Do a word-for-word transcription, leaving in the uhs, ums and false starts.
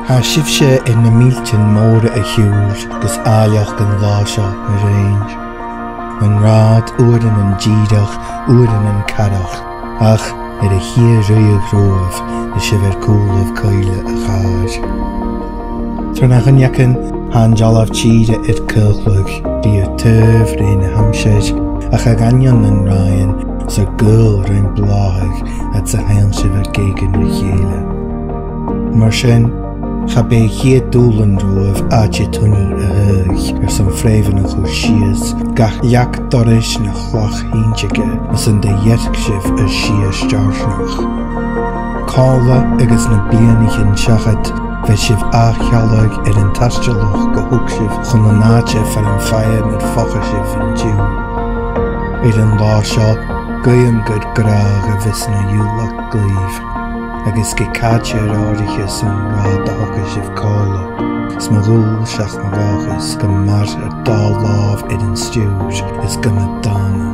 Tha sibhse air na mìltean mòra a shiubhal gus àilleachd an latha seo a ruighinn. An rathad, uaireannan dìreach, uaireannan carrach, ach air a' chiad ruitheag romhaibh, is sibh air cùlaibh cuibhle a' chàir. Tro na h-uinneagan, tha an dealbh-tìre air caochlachadh, ri ur taobh rè na h-aimsir, ach a dh'aindeoin nan ràithean, 's a' ghaoil rim bhlàthachadh, fhad 's a tha sibh air geugan ri chèile. Mar sin, cha b' e a' chiad dùbhlan romhaibh àite-tuinidh a thaghadh airson freumhan a chur sìos, gach leac dorais no chlach shìnteach, 's ann a dh'fheirc sibh air sìos deàrrsadh. Còmhla agus na bliadhnaichean seachad, bheir sibh ath-shealladh air an taistealach gu thog sibh chun an àite far am faighear mar phoca sibh an-diugh. Air an latha seo, guidheam gur gràdh a bhios na dhiùlach dhuibh, agus ge càite air àireachas an rathad a thogaidh sibh còmhla, 's mo dhùil seach mo dhòchas gum mair ur dà làmh air an stiùir is gum dàna